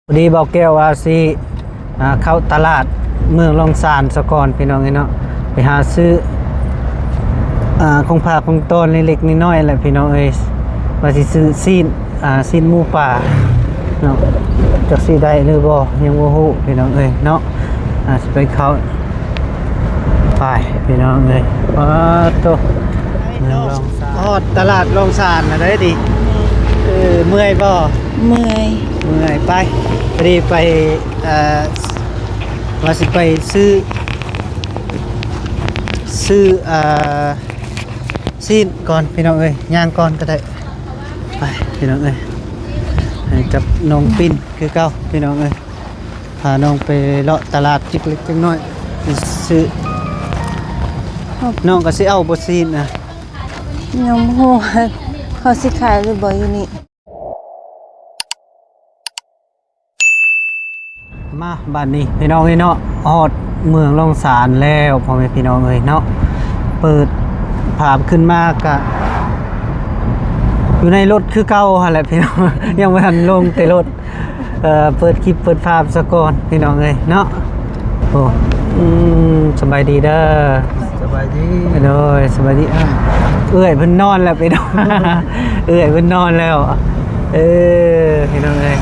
ພໍດີບ່າວແກ້ວວ່າຊິ ອ່າ ເຂົ້າຕະຫຼາດເມືອງລອງຊານສາກ່ອນພີ່ນ້ອງເອີຍເນາະ ໄປຫາຊື້ ອ່າ ຂອງຝາກຂອງຕ້ອນເລັກໆນ້ອຍໆແຫຼະພີ່ນ້ອງເອີຍ ວ່າຊິຊື້ຊີ້ນ ອ່າ ຊີ້ນໝູປ່າເນາະ ຈັກຊິໄດ້ຫຼືບໍ່ຍັງບໍ່ຮູ້ພີ່ນ້ອງເອີຍເນາະ ອ່າ ຊິໄປເຂົ້າ ໄປພີ່ນ້ອງເອີຍ ປາດໂທ້ ເມືອງລອງຊານ ຮອດຕະຫຼາດລອງຊານແລ້ວເດ້ນີ້ ເອີ ເມື່ອຍບໍ່? ເມື່ອຍ ເມື່ອຍ ໄປ ພໍດີໄປ ເອີ ວ່າຊິໄປຊື້ ຊື້ ອ່າ ຊີ້ນກ່ອນພີ່ນ້ອງເອີຍ ຍ່າງກ່ອນກໍໄດ້ ໄປພີ່ນ້ອງເອີຍ ໃຫ້ກັບນ້ອງປິນຄືເກົ່າພີ່ນ້ອງເອີຍ ພານ້ອງໄປເລາະຕະຫຼາດຈັກເລັກຈັກນ້ອຍ ໄປຊື້ ນ້ອງກໍຊິເອົາບໍ່ຊີ້ນນະ? ຍັງບໍ່ຮູ້ວ່າເຂົາຊິຂາຍຫຼືບໍ່ຢູ່ນີ້. ມາບາດນີ້ພີ່ນ້ອງເອີຍເນາະ ຮອດເມືອງລອງຊານແລ້ວພໍ່ແມ່ພີ່ນ້ອງເອີຍເນາະ ເປີດພາບຂຶ້ນມາກະຢູ່ໃນລົດຄືເກົ່າຫັ້ນແຫຼະພີ່ນ້ອງ ຍັງບໍ່ທັນລົງແຕ່ລົດ ເອີ ເປີດຄລິບເປີດພາບສາກ່ອນພີ່ນ້ອງເອີຍເນາະ ໂອ້ ອືມ ສະບາຍດີເດີ. ສະບາຍດີ ໂດຍ ສະບາຍດີ ເອື້ອຍເພິ່ນນອນແລ້ວພີ່ນ້ອງ ເອື້ອຍເພິ່ນນອນແລ້ວ ເອີ ພີ່ນ້ອງເອີຍ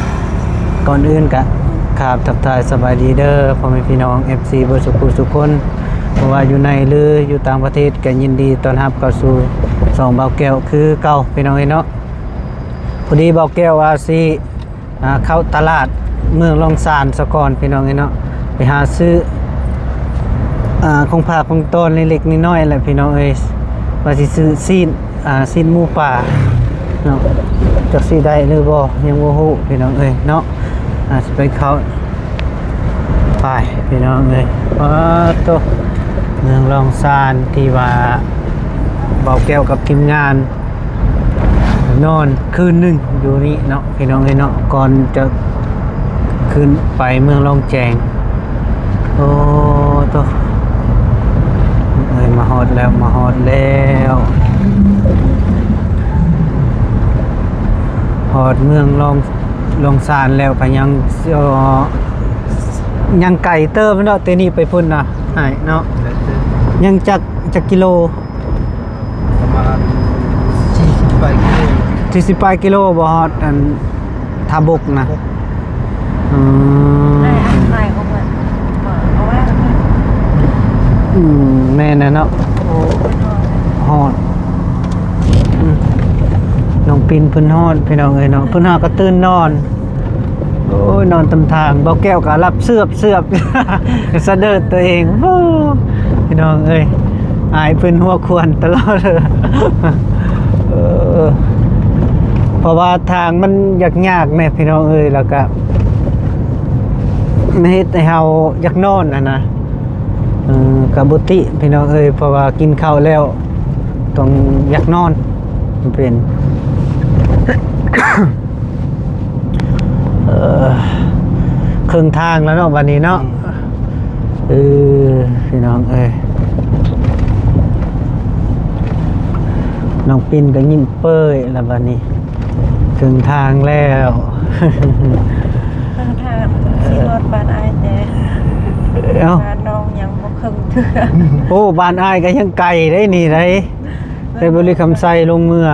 ກ່ອນອື່ນກະ ຄາບ ທັກທາຍສະບາຍດີເດີ ພໍ່ແມ່ພີ່ນ້ອງ ເອັຟຊີ ເບິດສູ່ຜູ້ສູ່ຄົນ ບໍ່ວ່າຢູ່ໃນ ຫຼື ຢູ່ຕ່າງປະເທດ ກະຍິນດີຕ້ອນຮັບເຂົ້າສູ່ຊ່ອງບ່າວແກ້ວຄືເກົ່າ ພີ່ນ້ອງເອີຍເນາະ ພໍດີບ່າວແກ້ວວ່າຊິ ອ່າ ເຂົ້າຕະຫຼາດເມືອງລອງຊານສາກ່ອນພີ່ນ້ອງເອີຍເນາະ ໄປຫາຊື້ ອ່າ ຂອງຝາກຂອງຕ້ອນເລັກໆນ້ອຍໆແຫຼະພີ່ນ້ອງເອີຍ ວ່າຊິຊື້ຊີ້ນ ອ່າ ຊີ້ນໝູປ່າເນາະ ຈັກຊິໄດ້ຫຼືບໍ່ຍັງບໍ່ຮູ້ພີ່ນ້ອງເອີຍເນາະ ອ່າ ຊິໄປເຂົ້າ ໄປພີ່ນ້ອງເອີຍ ປາດໂທ້ ເມືອງລອງຊານທີ່ວ່າບ່າວແກ້ວກັບທີມງານ ນອນຄືນໜຶ່ງຢູ່ນີ້ເນາະ ພີ່ນ້ອງເອີຍເນາະ ກ່ອນຈະຂຶ້ນໄປເມືອງລອງແຈງ ໂອ້ໂຕ ເອີຍ ມາຮອດແລ້ວ ມາຮອດແລ້ວ ຮອດເມືອງລອງ ລອງຊານແລ້ວກະຍັງ ເອີ ຍັງໄກເຕີບເນາະ ແຕ່ນີ້ໄປພຸ້ນນະ ອ້າຍເນາະ ຍັງຈັກ ຈັກກິໂລ? ປະມານສີ່ສິບປາຍກິໂລ ສີ່ສິບປາຍກິໂລບໍ່ຮອດອັນທ່າບົກນະ ອືມ ອືມ ແມ່ນແຫຼະເນາະ ຮອດ ອືມ ນ້ອງປິນເພິ່ນຮອດພີ່ນ້ອງເອີຍເນາະ ເພິ່ນຫາກະຕື່ນນອນ ໂອ້ຍ ນອນຕຳທາງ ບ່າວແກ້ວກໍຫຼັບເຊືອບໆ ສະເດີດຕົວເອງ ໂອ້ ພີ່ນ້ອງເອີຍ ອາຍເພິ່ນຫົວຂວັນຕະຫຼອດ ເອີ ເພາະວ່າທາງມັນຍາກໆແດ່ພີ່ນ້ອງເອີຍ ແລ້ວກະມັນເຮັດໃຫ້ເຮົາຢາກນອນຫັ້ນນະ ເອີ ກະບໍ່ຕິພີ່ນ້ອງເອີຍ ເພາະວ່າກິນເຂົ້າແລ້ວຕ້ອງຢາກນອນ ມັນເປັນ ເອີ ເຄິ່ງທາງແລ້ວເນາະ ບາດນີ້ເນາະ ອືມ ເອີ ພີ່ນ້ອງເອີຍ ນ້ອງປິນກໍຍິ້ມເປີຍແລ້ວບາດນີ້ ເຄິ່ງທາງແລ້ວ ເຄິ່ງທາງ ຊິຮອດບ້ານອ້າຍແຕ່ ເອົ້າ ບ້ານນ້ອງຍັງບໍ່ເຄິ່ງເທື່ອ ໂອ້ ບ້ານອ້າຍກໍຍັງໄກເດ້ນີ້ໃດ ແຕ່ບໍລິຄຳໄຊລົງເມືອ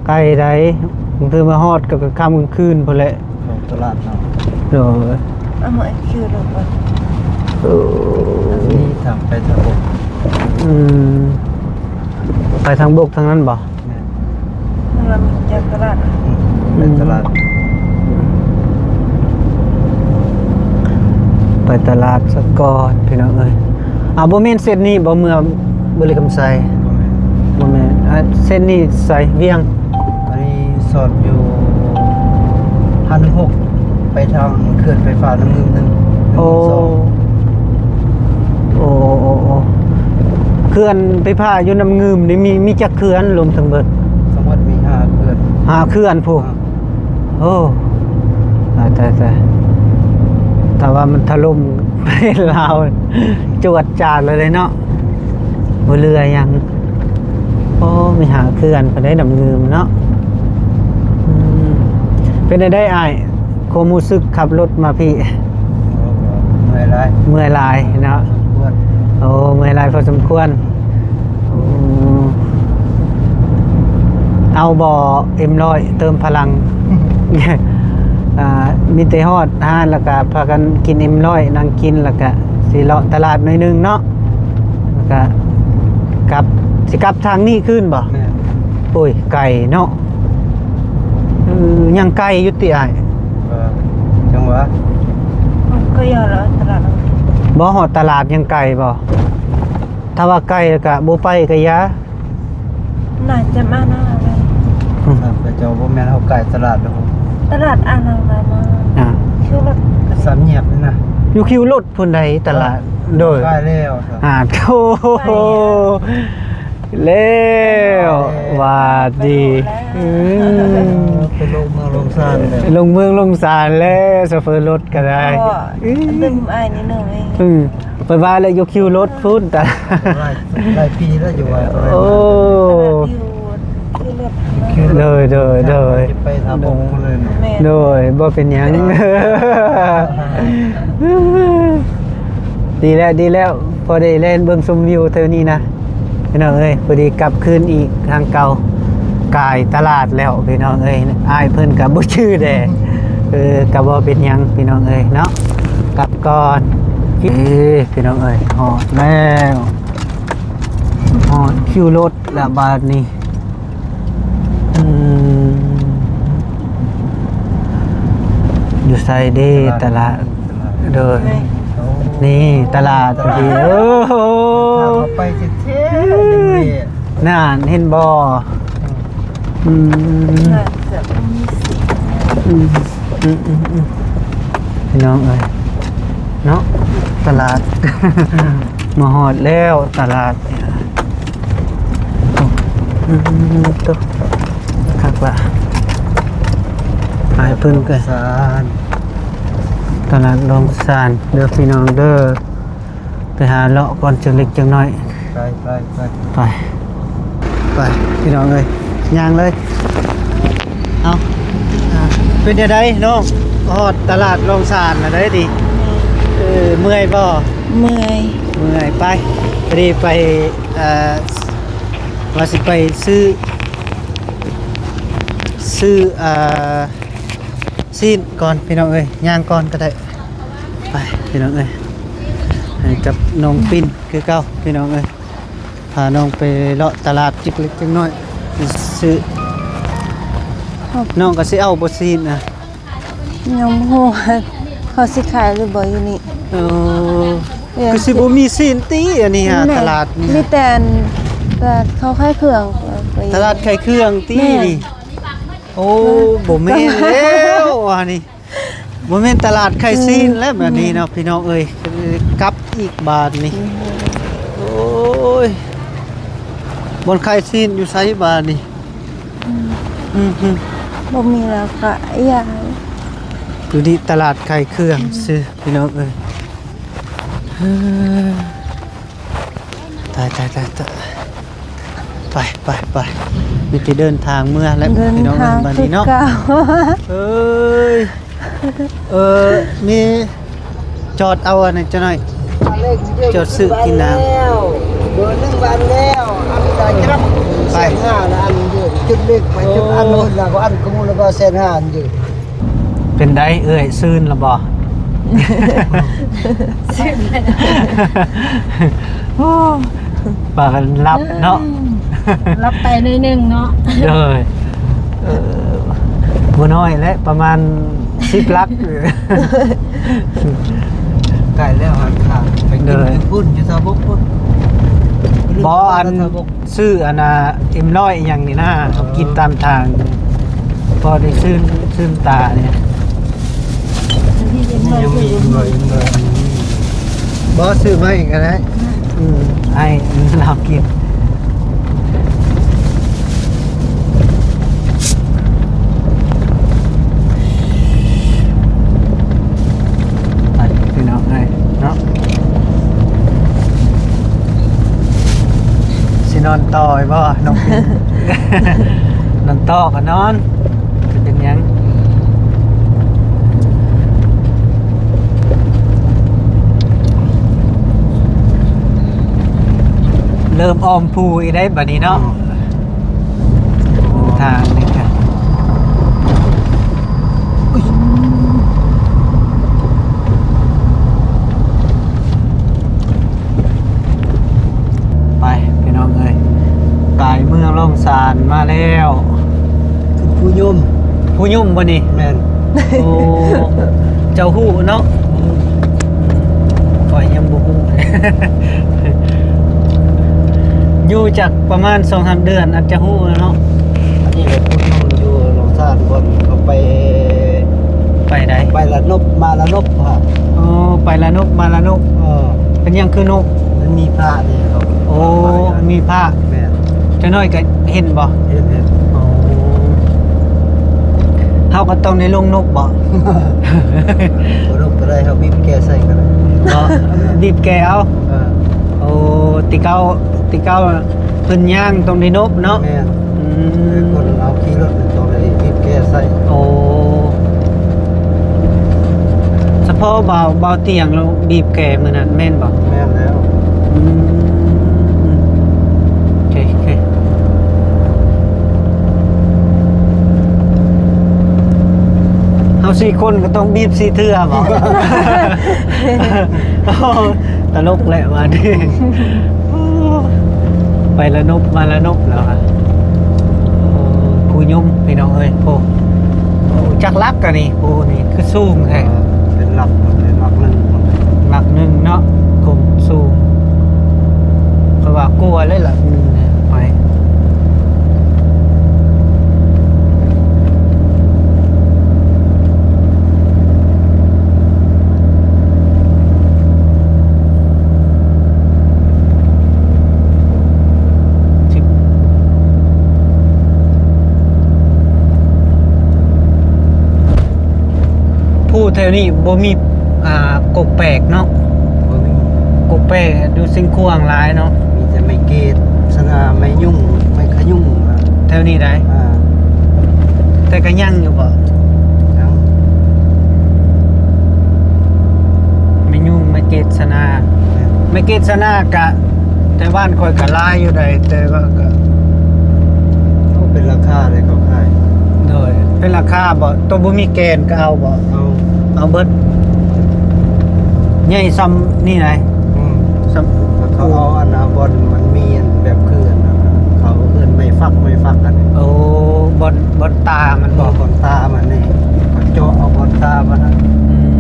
ໄກໃດ ບາງເທື່ອມາຮອດກໍຄ່ຳກາງຄືນພຸ້ນແຫຼະ ເຂົ້າຕະຫຼາດເນາະ ໂດຍ ເອົາມາເອັກຄິວລົງກ່ອນ ເອີ ນີ້ທາງໄປທາງບົກ ອືມ ໄປທາງບົກທາງນັ້ນບໍ່? ແມ່ນ ເມືອງຈາກຕະຫຼາດ ອືມ ໄປຕະຫຼາດ ໄປຕະຫຼາດສາກ່ອນພີ່ນ້ອງເອີຍ ອ້າວ ບໍ່ແມ່ນເສັ້ນນີ້ບໍ່ ເມືອງບໍລິຄຳໄຊ? ບໍ່ແມ່ນ ບໍ່ແມ່ນ ອ່າ ເສັ້ນນີ້ໃສ ວຽງ? ອັນນີ້ສອດຢູ່ ຫ້າໜຶ່ງຫົກ ໄປທາງເຂື່ອນໄຟຟ້ານ້ຳງື່ມໜຶ່ງ ໂອ້ ໂອ້ ໂອ້ ໂອ້ ເຂື່ອນໄຟຟ້າຢູ່ນ້ຳງື່ມນີ້ມີ ມີຈັກເຂື່ອນລວມທັງເບິດ? ທັງໝົດມີຫ້າເຂື່ອນ ຫ້າເຂື່ອນພຸ້ນ ອືມ ໂອ້ ຕາຍ ຕາຍ ຕາຍ ຖ້າວ່າມັນຖະຫຼົ່ມປະເທດລາວ ຈວດຈາດເລີຍເນາະ ບໍ່ເຫຼືອຫຍັງ ໂອ້ ມີຫ້າເຂື່ອນພຸ້ນໃດ໋ ນ້ຳງື່ມເນາະ ອືມ ເປັນຈັ່ງໃດອ້າຍ? ຄວາມຮູ້ສຶກຂັບລົດມາພີ້? ໂອ້ ເມື່ອຍຫຼາຍ ເມື່ອຍຫຼາຍເນາະ. ສົມຄວນ ໂອ້ ເມື່ອຍຫຼາຍພໍສົມຄວນ. ໂອ້ ເອົາບໍ່ເອັມຮ້ອຍເຕີມພະລັງ? ອ່າ ມີແຕ່ຮອດຮ້ານແລ້ວກະພາກັນກິນເອັມຮ້ອຍ ນັ່ງກິນ ແລ້ວກະຊິເລາະຕະຫຼາດໜ້ອຍໜຶ່ງເນາະ ແລ້ວກະກັບ ຊິກັບທາງນີ້ຄືນບໍ່? ແມ່ນ. ໂອ້ຍ ໄກເນາະ. ເອີ ຍັງໄກຢູ່ຕິອ້າຍ? ເອີ ຈັ່ງຫວະ ກໍຢ່າລະ ຕະຫຼາດ ບໍ່ຮອດຕະຫຼາດຍັງໄກບໍ່? ຖ້າວ່າໄກແລ້ວກະບໍ່ໄປກະຢ່າ. ໜ້າຈະມາໜ້າເລີຍ ອືມ ເຈົ້າບໍ່ແມ່ນເຮົາໃກ້ຕະຫຼາດດອກ ຕະຫຼາດອ່າງນາມາ ອ່າ ຄິວລົດ ສາມແຍກນີ້ນະ ຢູ່ຄິວລົດພຸ້ນໃດຕະຫຼາດ. ໂດຍ ໃກ້ແລ້ວ ອ່າ ໂອ້ໂຫ ແລ້ວ ຫວັດດີ ອືມ ໄປລົງເມືອງລົງຊານແລ້ວ ລົງເມືອງລົງຊານແລ້ວ ໂຊເຟີລົດກໍໄດ້ ອືມ ຕື່ມອ້າຍນິດໜຶ່ງເອງ ອືມ ເພິ່ນວ່າແລ້ວຢູ່ຄິວລົດພຸ້ນ ຕະຫຼາດ ຫຼາຍ ຫຼາຍປີແລ້ວຢູ່ວ່າ ໂອ້ ຢູ່ຄິວລົດ ໂດຍ ໂດຍ ໂດຍ ໄປທາບົກພຸ້ນເລີຍ ແມ່ນ ໂດຍ ບໍ່ເປັນຫຍັງ ດີແລ້ວ ດີແລ້ວ ພໍໄດ້ແລ່ນເບິ່ງຊົມວິວແຖວນີ້ນະ ພີ່ນ້ອງເອີຍ ພໍດີກັບຄືນອີກທາງເກົ່າ ກາຍຕະຫຼາດແລ້ວ ພີ່ນ້ອງເອີຍ ອ້າຍເພິ່ນກໍບໍ່ຈື່ແດ່ ເອີ ກໍບໍ່ເປັນຫຍັງ ພີ່ນ້ອງເອີຍເນາະ ກັບກ່ອນ ເອີ ພີ່ນ້ອງເອີຍ ຮອດແລ້ວ ຮອດຄິວລົດແລ້ວບາດນີ້ ອືມ ຢູ່ໃສເດ້ຕະຫຼາດ? ຕະຫຼາດ ໂດຍ ນີ້ ນີ້ຕະຫຼາດ ຕະຫຼາດ ໂອ້ໂຫ ໄປແທ້ໆ ນັ້ນເຫັນບໍ່? ອືມ ອືມ ອືມ ອືມ ອືມ ພີ່ນ້ອງເອີຍ ເນາະ ຕະຫຼາດ ມາຮອດແລ້ວຕະຫຼາດ ອືມ ໂຕ ຄັກລະ ຫາຍເພິ່ນກໍ ສານ ຕະຫຼາດດອງສານເດີພີ່ນ້ອງເດີ ໄປຫາເລາະກ່ອນຈັກເລັກຈັກນ້ອຍ ໄປ ໄປ ໄປ ໄປ ໄປ ພີ່ນ້ອງເອີຍ ຍ່າງເລີຍ ເອົາ ເປັນຈັ່ງໃດນ້ອງ? ຮອດຕະຫຼາດດອງສານແລ້ວເດ້ນີ້ ເອີ ເມື່ອຍບໍ່? ເມື່ອຍ ເມື່ອຍ ໄປ ພໍດີໄປ ເອີ ວ່າຊິໄປຊື້ ຊື້ ເອີ ຊີ້ນກ່ອນ ພີ່ນ້ອງເອີຍ ຍ່າງກ່ອນກໍໄດ້ ໄປ ພີ່ນ້ອງເອີຍ ໃຫ້ກັບນ້ອງປິ່ນຄືເກົ່າ ພີ່ນ້ອງເອີຍ ພານ້ອງໄປເລາະຕະຫຼາດຈັກເລັກຈັກນ້ອຍ ຊື້ ນ້ອງກໍຊິເອົາບໍ່ຊີ້ນນະ? ຍັງບໍ່ຮູ້ວ່າເຂົາຊິຂາຍຫຼືບໍ່ຢູ່ນີ້ ເອີ ຄືຊິບໍ່ມີຊີ້ນຕິ ອັນນີ້ຫາ ຕະຫຼາດນີ້ ມີແຕ່ອັນ ຕະຫຼາດເຂົາຂາຍເຄື່ອງ ຕະຫຼາດຂາຍເຄື່ອງຕິນີ້ ໂອ້ ບໍ່ແມ່ນແລ້ວອັນນີ້ ບໍ່ແມ່ນຕະຫຼາດຂາຍຊີ້ນແລ້ວ ບາດນີ້ເນາະ ພີ່ນ້ອງເອີຍ ກັບອີກບາດນີ້ ໂອ້ຍ ບ່ອນຂາຍຊີ້ນຢູ່ໃສບາດນີ້? ອືມ ອືມ ບໍ່ມີແລ້ວກະຢ່າ ຢູ່ນີ້ຕະຫຼາດຂາຍເຄື່ອງຊື່ ອືມ ພີ່ນ້ອງເອີຍ ເອີ ຕາຍ ຕາຍ ຕາຍ ຕາຍ ໄປ ໄປ ໄປ ມີແຕ່ເດີນທາງເມືອແລ້ວ ເດີນທາງ ພີ່ນ້ອງເອີຍ ບາດນີ້ເນາະ ເອີຍ ເອີ ມີ ຈອດເອົາອັນນັ້ນຈັກໜ້ອຍ ຈອດຊື້ກິນນ້ຳ ເບີໜຶ່ງບາດແລ້ວ ອັນກະຈັບ ໄປ ແສນຫ້າລະ ອັນຢູ່ຈຸດເລັກໄປຈຸດອັນ ໂອ້ ລະກໍອັນກະມູລະກໍແສນຫ້າຢູ່ ເປັນໃດເອື້ອຍ ຊື່ນລະບໍ່? ຊື່ນແລ້ວ ໂອ້ ພາກັນຫຼັບເນາະ ຫຼັບໄປໜ້ອຍໜຶ່ງເນາະ ໂດຍ ເອີ ບໍ່ນ້ອຍແຫຼະ ປະມານສິບຫຼັກ ໃກ້ແລ້ວຫັ້ນຄ່ະ ໄປກິນຢູ່ພຸ້ນ ຢູ່ສາບົກພຸ້ນ ບໍ່ ອັນ ຊື້ອັນນ່າ ເອັມຮ້ອຍອີ່ຫຍັງນີ້ນະ ເຮົາກິນຕາມທາງ ພໍໄດ້ຊື່ນ ຊື່ນຕານີ້ ຍັງມີບໍ່? ບໍ່ ຊື້ມາອີກກໍໄດ້ ອືມ ໃຫ້ລາວກິນ ໄປ ພີ່ນ້ອງເອີຍເນາະ ຊິນອນຕໍ່ອີກບໍ່ນ້ອງ? ນອນຕໍ່ກໍນອນ ຈະເປັນຫຍັງ? ເລີ່ມອ້ອມພູອີກໄດ໋ບັດນີ້ເນາະ. ອືມ ທາງນີ້ກະ ອຸ້ຍ ໄປພີ່ນ້ອງເອີຍ ປາຍເມືອງລ້ອງຊານມາແລ້ວ. ຄືພູຍົມ ພູຍົມບໍ່ນີ້? ແມ່ນ. ໂອ້ ເຈົ້າຮູ້ເນາະ? ອືມ ຂ້ອຍຍັງບໍ່ຮູ້. ຢູ່ຈັກປະມານສອງສາມເດືອນອາດຈະຮູ້ແລ້ວເນາະ. ອັນນີ້ແຫຼະພູຍົມຢູ່ລ້ອງຊານ ບ່ອນເຂົາໄປ ໄປໃດ? ໄປລະນົບ ມາລະນົບຫັ້ນ. ໂອ້ ໄປລະນົບ ມາລະນົບ. ເອີ ເປັນຫຍັງຄືນົບ? ມັນມີພະນີ້ເຂົາ ໂອ້ ມີພະ. ແມ່ນ. ຈັກໜ້ອຍກໍເຫັນບໍ່? ເຫັນ ເຫັນ. ອໍ ເຮົາກໍຕ້ອງໄດ້ລົງນົບບໍ່? ບໍ່ລົງກໍໄດ້ ເຮົາບີບແກໃສ່ກໍໄດ້. ບໍ່ ບີບແກເອົາ. ເອີ ໂອ້ ແຕ່ເກົ່າ ແຕ່ເກົ່າເພິ່ນຍ່າງຕ້ອງໄດ້ນົບເນາະ. ແມ່ນ. ອືມ ແຕ່ຄົນເຮົາຂີ່ລົດນີ້ຕ້ອງໄດ້ບີບແກໃສ່. ໂອ້ ສະເພາະບ່າວ ບ່າວຕຽງລາວບີບແກມື້ນັ້ນແມ່ນບໍ່? ແມ່ນແລ້ວ. ອືມ ໂອເຄ ໂອເຄ ເຮົາສີ່ຄົນກໍຕ້ອງບີບສີ່ເທື່ອບໍ່? ໂອ້ ຕະຫຼົກແຫຼະບາດນີ້. ໄປລະນົບມາລະນົບແລ້ວ ໂອ້ ພູຍົມພີ່ນ້ອງເອີຍ. ໂອ້ ຈັກຫຼັກອັນນີ້ ພູນີ້ຄືສູງແທ້. ເປັນຫຼັກ ເປັນຫຼັກໜຶ່ງ ຫຼັກໜຶ່ງເນາະ ກົມສູງ. ຂ້ອຍວ່າກົວເລີຍຫຼັກໜຶ່ງນີ້ ໄປ ພູແຖວນີ້ບໍ່ມີ ອ່າ ກົກແປກເນາະ? ບໍ່ມີ. ກົກແປກຢູ່ຊຽງຂວາງຫຼາຍເນາະ? ມີແຕ່ໄມ້ເກດຊະນາ ໄມ້ຍຸງ ໄມ້ຂະຍຸງ. ແຖວນີ້ໃດ໋? ອ່າ ແຕ່ກໍຍັງຢູ່ບໍ່? ຍັງ. ໄມ້ຍຸງ ໄມ້ເກດຊະນາ. ແມ່ນ. ໄມ້ເກດຊະນາກະ ແຖວບ້ານຂ້ອຍກໍຫຼາຍຢູ່ໃດ໋ ແຕ່ວ່າກໍ ໂອ້ ເປັນລາຄາເດ້ເຂົາຂາຍ. ໂດຍ ເປັນລາຄາບໍ່? ໂຕບໍ່ມີແກ່ນກໍເອົາບໍ່? ເອົາ. ເອົາເບິດ. ໃຫຍ່ຊ່ຳນີ້ໃດ໋? ອືມ ຊ່ຳ ເຂົາເອົາອັນນ່າ ບ່ອນມັນມີອັນແບບຄືອັນນັ້ນ ເຂົາເອີ້ນໄມ້ຝັກ ໄມ້ຝັກອັນນີ້. ໂອ້ ບ່ອນ ບ່ອນຕາມັນບໍ່? ບ່ອນຕາມັນນີ້ ເຂົາເຈາະເອົາບ່ອນຕາມັນ. ອືມ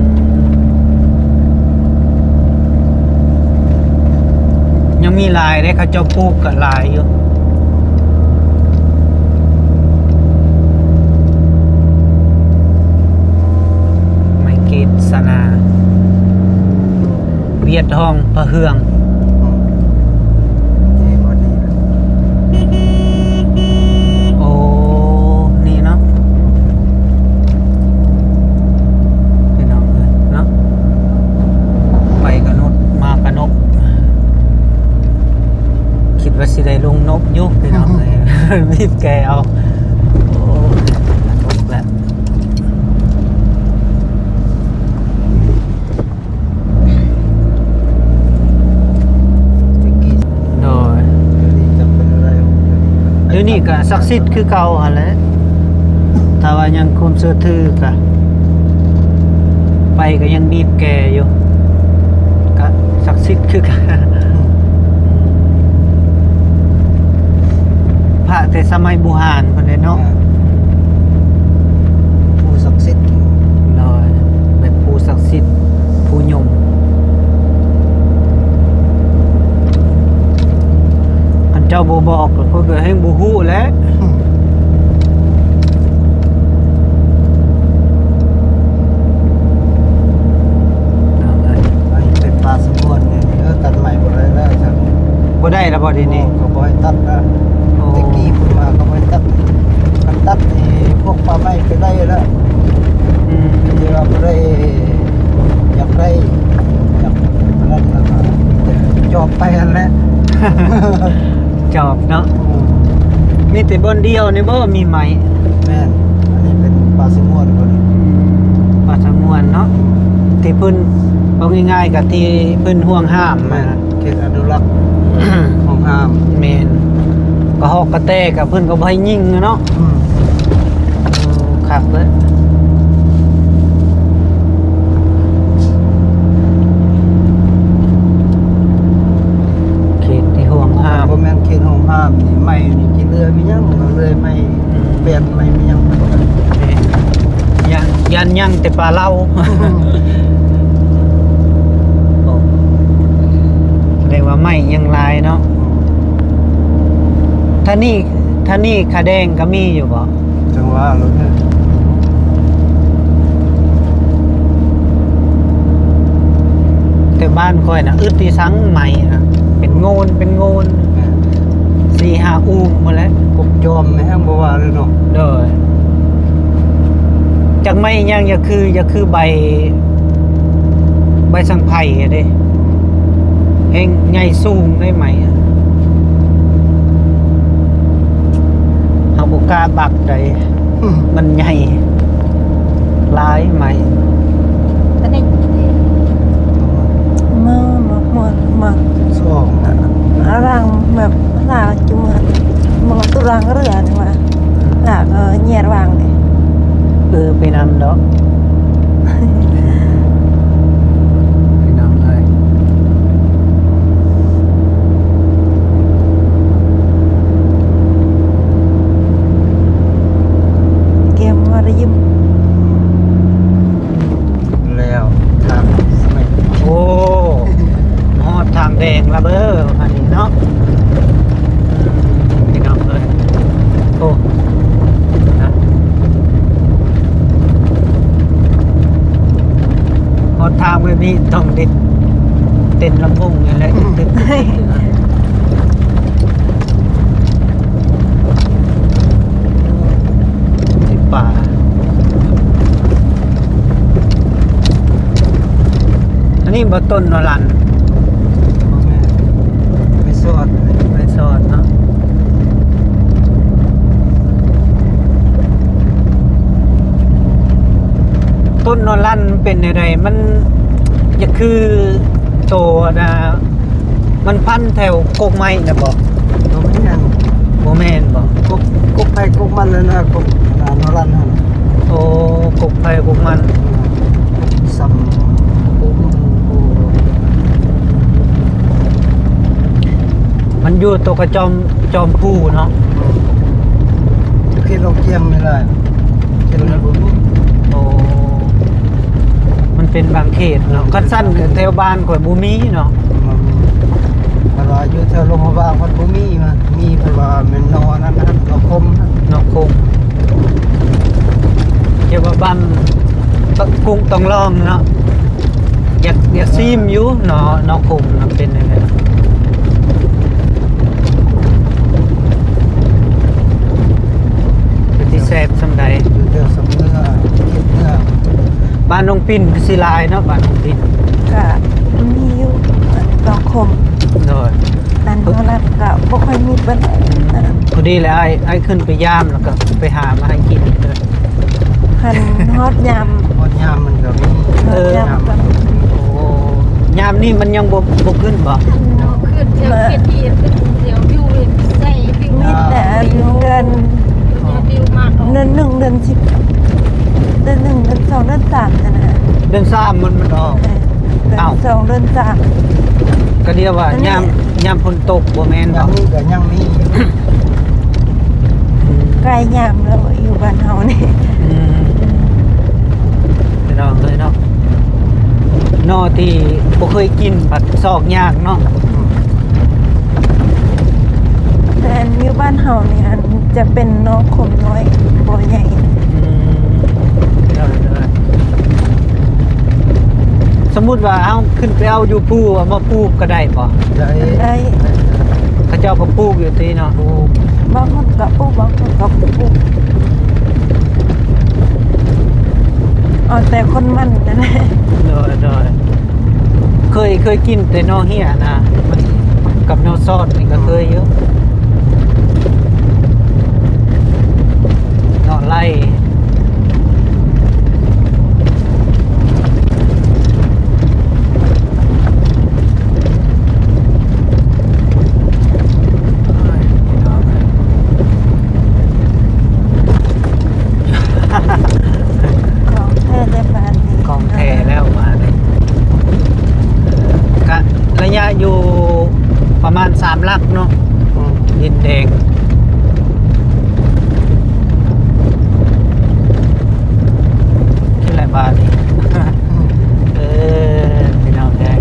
ຍັງມີຫຼາຍເດ້ ເຂົາເຈົ້າປູກກໍຫຼາຍຢູ່. ໄມ້ເກດຊະນາ ຫວຽດຮ້ອງພະເຮືອງ. ອືມ ນີ້ບໍ່ດີແລ້ວ. ໂອ້ ນີ້ເນາະ ພີ່ນ້ອງເອີຍເນາະ ໄປກະນົບ ມາກະນົບ. ຄິດວ່າຊິໄດ້ລົງນົບຢູ່ ພີ່ນ້ອງເອີຍ ບີບແກເອົາ. ໂອ້ ຕົກແລ້ວ. ໂດຍ ດຽວນີ້ກໍສັກສິດຄືເກົ່າຫັ້ນແຫຼະ ຖ້າວ່າຍັງຄວາມເຊື່ອຖືກະ ໄປກໍຍັງບີບແກຢູ່ ກໍສັກສິດຄືກັນ. ພະແຕ່ສະໄໝບູຮານພຸ້ນເດ້ເນາະ. ອ່າ ພູສັກສິດ. ໂດຍ ແມ່ນພູສັກສິດ ພູຍົມ. ຄັນເຈົ້າບໍ່ບອກ ຂ້ອຍກໍແຮ່ງບໍ່ຮູ້ແຫຼະ. ອັນນີ້ເປັນປ່າສະຫງວນນີ້ ເອີ ຕັດໄມ້ບໍ່ໄດ້ແລ້ວ. ບໍ່ໄດ້ລະບໍ່ດຽວນີ້? ເຂົາບໍ່ໃຫ້ຕັດນະ. ໂອ້ ແຕ່ກີ້ເພິ່ນວ່າເຂົາບໍ່ໃຫ້ຕັດ ຄັນຕັດນີ້ພວກປ່າໄມ້ໄປໄດ້ແລ້ວ. ອືມ ທີ່ວ່າບໍ່ໄດ້ ຢາກໄດ້ ຢາກນັ້ນລະ ຈອບໄປຫັ້ນແຫຼະ. ຈອບເນາະ. ອືມ ມີແຕ່ບ່ອນດຽວນີ້ບໍ່ມີໄມ້? ແມ່ນ ອັນນີ້ເປັນປ່າສະຫງວນບໍ່ນີ້? ອືມ ປ່າສະຫງວນເນາະ ທີ່ເພິ່ນ ເວົ້າງ່າຍໆ ກໍທີ່ເພິ່ນຫວງຫ້າມ. ແມ່ນ ເຂດອະນຸລັກ ຂອງ ງາມ ແມ່ນ ກະຮອກກະແຕກະເພິ່ນກໍບໍ່ໃຫ້ຍິງເນາະ. ອືມ ເອີ ຄັກເລີຍ ເຂດທີ່ຫ່ວງຫ້າມ ບໍ່ແມ່ນເຂດຫ່ວງຫ້າມນີ້ ໄມ້ນີ້ກິນເລື່ອຍມີຫຍັງ ເລື່ອຍໄມ້ ອືມ ແປ້ນໄມ້ມີຫຍັງ ແມ່ນ ຢ້ານ ຢ້ານຍັງແຕ່ປາເລົາ. ອືມ ໂອ້ ສະແດງວ່າໄມ້ຍັງຫຼາຍເນາະ. ທ່ານີ້ ທ່ານີ້ຂາແດງກໍມີຢູ່ບໍ່? ຈັ່ງວ່າໂລດ ແຕ່ບ້ານຂ້ອຍນະ ອຶດອີສັງໄມ້ນະ ເປັນໂງນ ເປັນໂງນ ແມ່ນ ສີ່ຫ້າອູ່ມພຸ້ນແຫຼະ ກົກຈອມແມ່ນບໍ່ວ່າເລີຍເນາະ. ໂດຍ ຈັກໄມ້ຫຍັງ ຢ່າຄື ຢ່າຄືໃບ ໃບສັງໄພເດ້ ແຮງໃຫຍ່ສູງເດ້ໄມ້ ເຮົາບໍ່ກ້າບັກໃດ ອືມ ມັນໃຫຍ່ຫຼາຍໄມ້ ຕອນນີ້ ມາ ມາ ມາ ມາ ສອງ ອາລັງແບບ ລາວຈຸມາ ມາຕຸລັງເຮືອນີ້ວ່າ ລາວກໍແຍດວາງເດ້ ເອີ ໄປນຳດອກ ພີ່ນ້ອງເອີຍ. ແກມວ່າໄດ້ຍິນ ແລ້ວທາງສະໄໝ ໂອ້ ຮອດທາງແດງລະເບີ ອັນນີ້ເນາະ ພີ່ນ້ອງເອີຍ. ໂອ້ ຮອດທາງແບບນີ້ຕ້ອງໄດ້ເຕັ້ນລຳໂພງນີ້ແຫຼະ ອືມ ໃນປ່າ ອັນນີ້ບໍ່ຕົ້ນນະລັນ ບໍ່ແມ່ນ ໄມ້ສອດ ໄມ້ສອດເນາະ. ຕົ້ນນະລັນເປັນແນວໃດ? ມັນຈະຄືໂຕນະ ມັນພັນແຖວກົກໄມ້ນະບໍ? ບໍ່ແມ່ນ ບໍ່ແມ່ນບໍ? ກົກ ກົກໃຜກົກມັນນັ້ນນະ ກົກ ອ່າ ນະລັນຫັ້ນ. ໂອ້ ກົກໃຜກົກມັນ ອ່າ ສ່ຳ ມັນຢູ່ຕົວກະຈອມ ຈອມພູເນາະ ເຂດໂລກກຽມນີ້ແຫຼະ ເຂດນີ້ບໍ່ມີ. ໂອ້ ມັນເປັນບາງເຂດເນາະ ຄັນຊັ້ນແຖວບ້ານຂ້ອຍບໍ່ມີເນາະ. ອືມ ຄັນວ່າຢູ່ແຖວຫຼົວງພະບາງພັດບໍ່ມີ ມີເພິ່ນວ່າແມ່ນໜໍ່ນັ້ນນະ ໜໍ່ຂົມ ໜໍ່ຂົມ ເຈົ້າວ່າບ້ານ ກຸງ ຕ້ອງລອງເນາະ. ຢາກ ຢາກຊີມຢູ່ເນາະ ໜໍ່ຂົມນະເປັນຈັ່ງໃດ ເປັນຊິແຊບສ່ຳໃດ? ຢູ່ແຖວສຳເໜືອ ເຂດເໜືອ ບ້ານໜອງປິນຄືຊິຫຼາຍເນາະ ບ້ານໜອງປິນ ກະມີຢູ່ໜອງຂົມ. ໂດຍ ອັນເທົ່ານັ້ນກະບໍ່ຄ່ອຍມີປານໃດ. ພໍດີແຫຼະ ອ້າຍ ອ້າຍຂຶ້ນໄປຢາມ ແລ້ວກະໄປຫາມາໃຫ້ກິນເດີ. ຄັນຮອດຍາມ ຮອດຍາມມັນກໍມີ ເອີ ຍາມມັນກໍມີ. ໂອ້ ຍາມນີ້ມັນຍັງບໍ່ ບໍ່ຂຶ້ນບໍ? ບໍ່ຂຶ້ນ ແຖວເຂດທີ່ຂຶ້ນແຖວວິວໃສ່ວິວ ມີແຕ່ເດືອນ ວິວມັກ ເດືອນໜຶ່ງ ເດືອນສິບ ເດືອນໜຶ່ງ ເດືອນສອງ ເດືອນສາມຫັ້ນນະ. ເດືອນສາມມັນ ມັນອອກ. ເອີ ເດືອນ ເອົ້າ ສອງ ເດືອນສາມ ກໍຮຽກວ່າຍາມ ຍາມຝົນຕົກບໍ່ແມ່ນບໍ? ຍັງມີ ກໍຍັງມີຢູ່ ອືມ ໃກ້ຍາມແລ້ວຢູ່ບ້ານເຮົານີ້. ອືມ ພີ່ນ້ອງເອີຍເນາະ ໜໍ່ທີ່ບໍ່ເຄີຍກິນບັດຊອກຍາກເນາະ. ອືມ ແຕ່ອັນຢູ່ບ້ານເຮົານີ້ ອັນຈະເປັນໜໍ່ຂົມນ້ອຍ ບໍ່ໃຫຍ່. ອືມ ໂດຍ ໂດຍ ສົມມຸດວ່າເຮົາຂຶ້ນໄປເອົາຢູ່ພູ ເອົາມາປູກກໍໄດ້ບໍ່? ໄດ້ ໄດ້ ເຂົາເຈົ້າກໍປູກຢູ່ຕິເນາະ? ປູກ ບາງຄົນກໍປູກ ບາງຄົນກໍບໍ່ປູກ ເອົາແຕ່ຄົນໝັ້ນນັ້ນແຫຼະ. ໂດຍ ໂດຍ ເຄີຍ ເຄີຍກິນແຕ່ໜໍ່ເຫ້ຍນະ ມັນ ກັບໜໍ່ຊອດນີ້ກໍເຄີຍຢູ່ ໜໍ່ໄລ່. ສາມຫຼັກເນາະ ອືມ ດິນແດງ ທີ່ໄຫຼບາດນີ້ ເອີ ພີ່ນ້ອງເອີຍ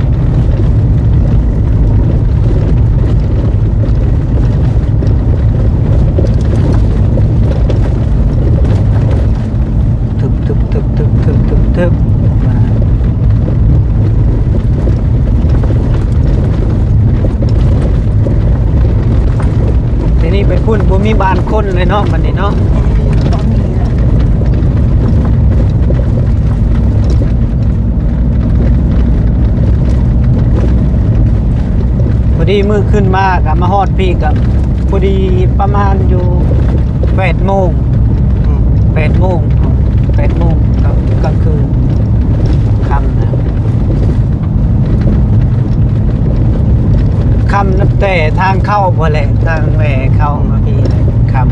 ທຶບໆໆໆໆ ທີນີ້ໄປພຸ້ນບໍ່ມີບ້ານຄົນເລີຍເນາະ ບັດນີ້ເນາະ. ພໍດີມື້ຂຶ້ນມາກໍມາຮອດພີ້ກໍພໍດີປະມານຢູ່ແປດໂມງ ອືມ ແປດໂມງ ແປດໂມງກາງຄືນ ຄ່ຳນະ ຄ່ຳນັບແຕ່ທາງເຂົ້າພຸ້ນແຫຼະ ທາງແວ່ເຂົ້າມາພີ້ແຫຼະ ຄ່ຳ.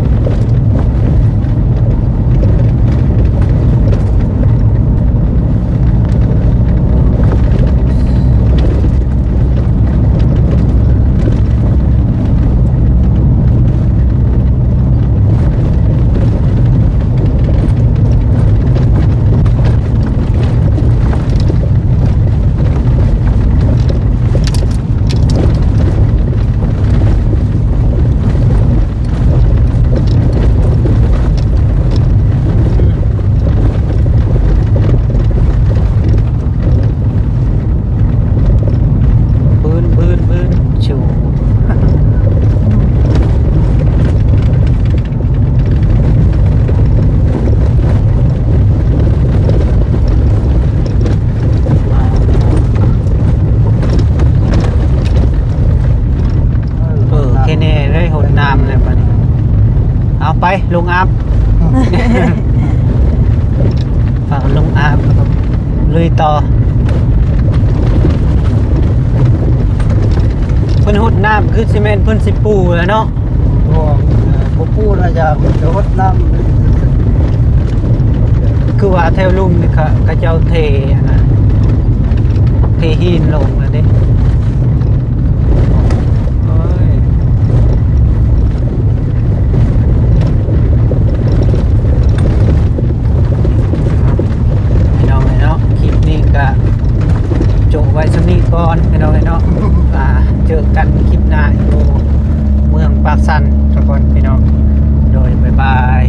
ເອີ ແຄ່ນີ້ໄດ້ຫົດນ້ຳແລ້ວບັດນີ້ ເອົາໄປລົງອາບ ພາກັນລົງອາບ ລຸຍຕໍ່. ເພິ່ນຫົດນ້ຳ ຄືຊິແມ່ນເພິ່ນຊິປູແລ້ວເນາະ. ບໍ່ ເອີ ບໍ່ປູແລ້ວ ຢາກຈະຫົດນ້ຳ. ຄືວ່າແຖວລຸ່ມນີ້ ເຂົາ ເຂົາເຈົ້າເທອັນນັ້ນ ເທຫີນລົງແລ້ວເດ້. ໂອ້ຍ ພີ່ນ້ອງເອີຍເນາະ ຄລິບນີ້ກະຈົບໄວ້ສ່ຳນີ້ກ່ອນ ພີ່ນ້ອງເອີຍເນາະ. ອ່າ ເຈີກັນຄລິບໜ້າຢູ່ເມືອງປາກຊັນສາກ່ອນ ພີ່ນ້ອງ. ໂດຍ ບາຍບາຍ.